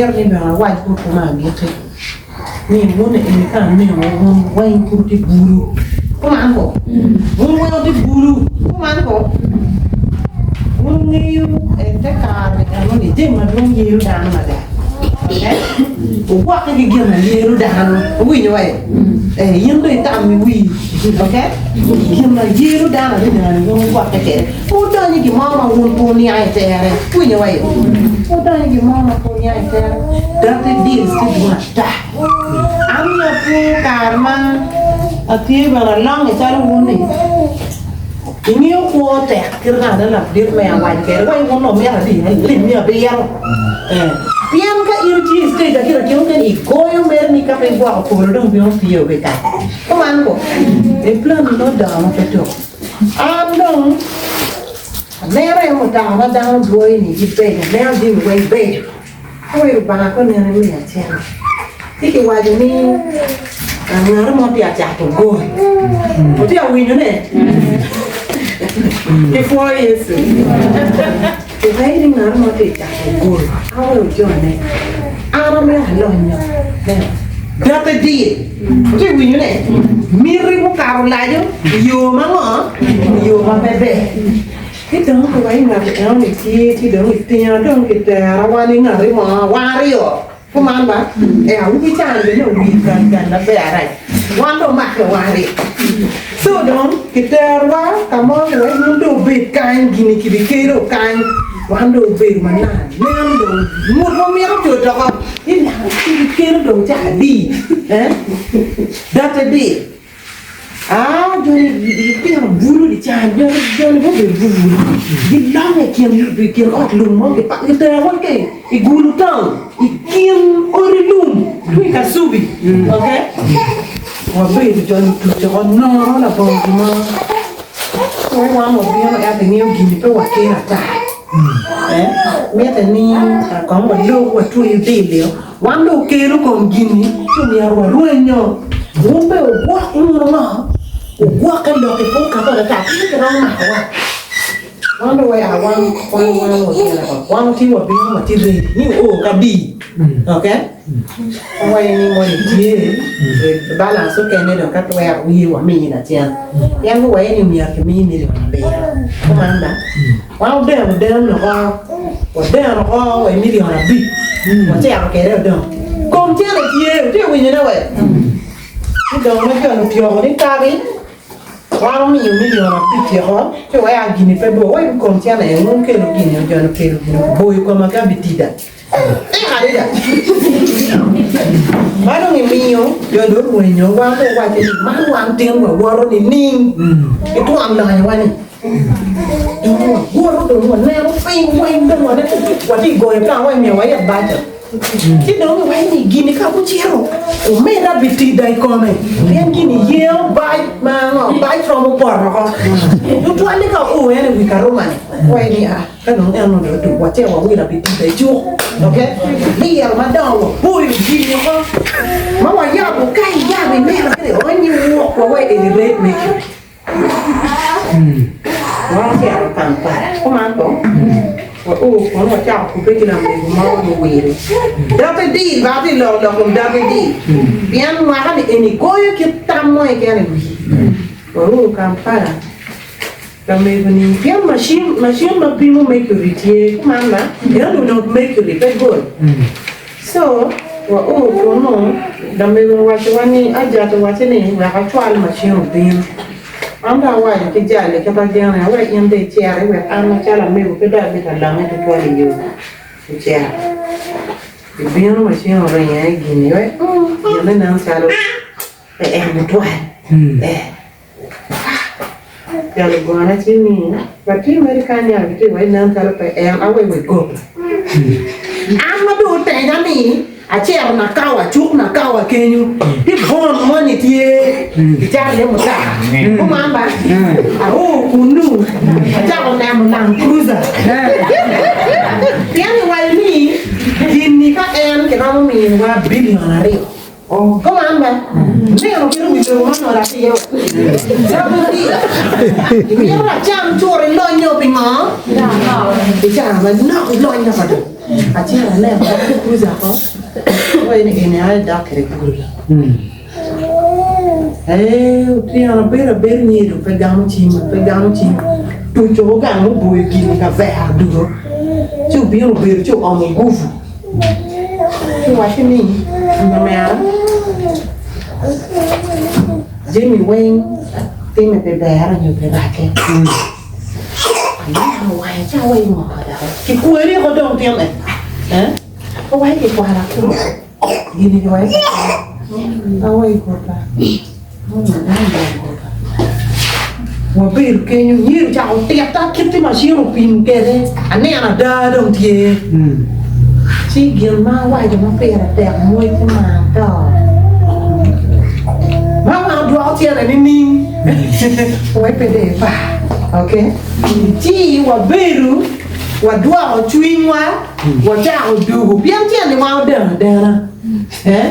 Amito ni bene awac botwu me agikki ni wun eni ka aneno wun weng pud wutye bulu. Kuman ko? Wun weng wutye bulu. Kuman ko? Wun wungeyo e te kare eno-ni jami madwong yelo dano mada. Okay? Wugwokke ki gin ma yelo dano. Wuwinyo wai? Eh, in dong itam i wii. Okay? Gin ma yelo dano adada-ni wun wugwokke kwede. Pe wudony i gin mo ma wun pe wuniang i tere. Iwinyo wa? Pe wudony i gin mo ma pe wuniang i tere. Dirty deals tye dwong ata. An miyo apwo kare ma atye bene alonge calo wun-ni. Ingeyo kwo tek kit ma ada ladit me awaco kwede wa wun dong mito adi lim miyo abiro. Eh, pien ka in itye i stage acel acel mukene igoyo mere ni ka pe igwoko polo dong bino piyo ki kany. Kuman ko, i plan ni nongo dongo ma pe tuk. An dong aneno aye mutoka ma dano dwoyo-ni gibeco, aneno jami weng beco. Ka wai Lubanga pe oneno imiya cente, ci kiwaco ni ngat mo tye ka cato gol. Wutye ka winyone? Gipwoyo Yecu. Kiwaco ni ngat mo tye ka cato gol, an wek ojone, an amito alonyo. Dote dir. Wutye ka winyone? Miti mukato olaco i yo ma ngo? I yo ma pe ber. Ci dong kiwaco ni ngat enoni tye, ci dong itinga dong kitera wan i ngati mo, wan aryo. Kuman ba? Ee, awobi ca bene owil gang gang maber arac. Wan dong omakke wan aryo. So dong kiterowa ka mo wek wun dong wubed kany, gini kibikelo kany, wan dong wabedo ma nang nen dong ngut ma mito cut oko ni nang kibikelo dong ca adi? Eh? Date dir. Aa joni gitino bulu i can, joni joni gubedo bulu gilonge i kin i kin ot lum mo gitero wai ki i Gulu town i kin odi lum tung i Kasubi ok wabedo joni otuco oko nono labongo gin mo wai wan wabino ento ingeyo gini pe wakelo ata eh mitte ni kong walok watweyo dilio. Wan dong okelo kom gin-ni ci omyero warwenyo. Wun bene wugwok wunu ngo? Wugwokke lok i pur kato ata pien kiromo makowa. Wan dong waya wan wan wan wagene ko. Wan watye wabino watye ready ni oo ka di. Ok? Wawaco ni moni tye balance okene dong ka twero wiye wamiyi lacen. Pien guwaco ni omyero kimi million abiro. Kuman ba? Wan odeno deno oko, wadeno oko wa i milion abic, wacito kwede odong. Kom cente tye, wutye ka winyone we? Ci dong ma jo-ni otyeko ni kabi, wan omiyo milion abic oko, ci wea gini pe bor, wek kom cente en okelo gini, jo-ni okelo gini, oboyo koma ki abitida. Tek adada! Ma dong imiyo jo dong orwenyo, wan dong waco ni man wan tin wawoto nining ki twon lonyowa-ni? Dong wawoto dong waneno piny weng dong watye ka goyo ka wa myero wayab baja. Ci dong iwaco ni gini ka gucito omeda bitida i kome pien gini yengo bac ma ngo bac romo poto oko tutwalle ka oo en i wi karuma-ni waco ni aa. Ka dong en onongo odug wa ce wawilo abitida i cuk, ok? Liro madongo waboyo gin woko ma wayabo ka iyabo ineno kadi onyo iwok wa wa i red mercury. Wan ocito Kampala kuman ko wa oo kono wacako kubbe ki lamego mo muwil. Dirty deal ba atye loko lok kom dirty deal pien mwaka ni eni goyo kit tam mo keken i wii. Wa oo Kampala. Lamego-ni pien macin macin ma pimo mercury tye kuman ma ento onongo mercury pe gold so wa o kunu lamego owacowa ni Ajat owacce ni wek acwal macin obin an dong awaco ki jali kit agene awek in dong iciti wek an macalo amego pe dong abed ka lange tutwal iyo ocito obino macin oringo i gini wek gine nen calo pe en tutwal eh. Jal ogona ci ni, Latin meri kany a gitye wai nen calo pe en awe we goba. An ma dong otenya ni acito nakawa cuk nakawa kenyo ti bon moni tye kicato iye mutoka kuman ba ao kunu acako neno Land Cruiser pien iwaco ni gin-ni ka en kiromo miniwa bilion aryo. Kuman ba, nino kit wi lobo man onongo atir wa. Imito acam cur ilonyo pingo? Pi cawa manok ilonyo ka dong. Acito aneno dako cruiser ko, awaco ni eni aye dok kwede gudo dong. Ee, otyeno abedo abedo nyedo pe gamo cim, pe gamo cim. Tuco ko gang muboyo gin kavera ducu. Ci obino obedo ci oomo guvu. Ci owacce ni, Nyamera, jami weng timme pi berre nyo pi racce. Aneno wange ca wa ingo dok kikweri ko dong timme. Eh? Owaco kikwara kwo. Gini kiwaco kikwara. Awa i kota. Wabedo kenyo, nyero ocako titta kit ti macin opim kwede, aneno ada dong tye. Ci gin ma awaco ma pire tek mwoc ki mar to. Ma wan odwoko tyene nining? Wek pe dong ipar. Ok? Ci wabedo, wadwoko cwinywa, wacako dugo, pien tyene wan odeno adena. Eh?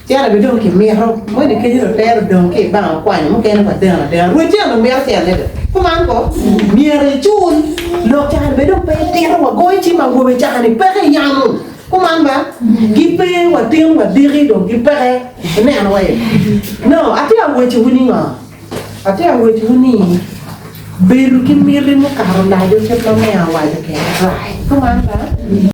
Cene be dong kimito, moni kenyo dong tero dong ki i bank okwanyo mukene wa deno adena. Rwed cene dong mito cene do. Kuman ko, myero icul lok cani be dong pe itito wa goyo cim awobe cani peke i yamo. Kuman ba, gi pe wa tin wa diki dong gi peke ineno wa i. No, atye aweco wu ni ngo? Atye aweco wu ni bedo ki miti mukato laco kit ma me awaco kede rac. Kuman ba.